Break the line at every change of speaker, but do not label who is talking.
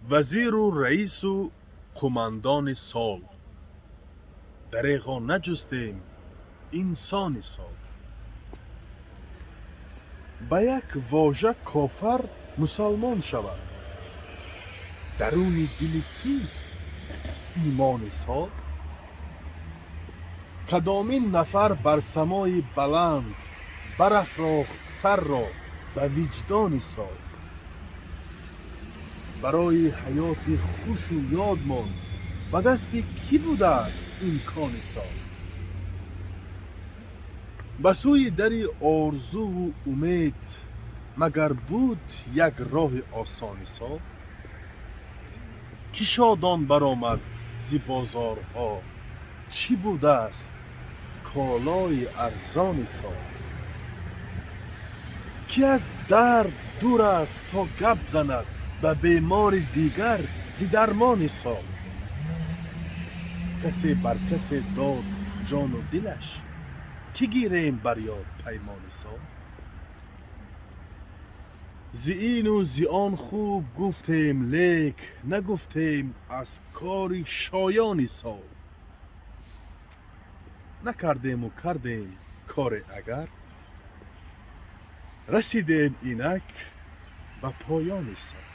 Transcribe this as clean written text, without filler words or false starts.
Вазиру раису қумандони сол, дареғо наҷустем инсони сол. Ба як вожа кофар мусалмон шавад, даруни дили кист имони сол? Кадомин нафар бар самои баланд барафрохт сарро ба виҷдони сол? Барои ҳаёти хушу ёдмон ба дасти кӣ будааст имкони сол? Ба сӯи дари орзуву умед магар буд як роҳи осони сол? Кӣ шодон баромад зи бозорҳо, чӣ будааст колои арзони сол? Кӣ аз дард дур аст то гап занад ба бемори дигар зи дармони сол? Касе бар касе дод ҷону дилаш, кӣ гирем бар ёд паймони сол? Зи ину зи он хуб гуфтем, лек нагуфтем аз кори шоёни сол. Накардему кардем коре агар, расидем инак ба поёни сол.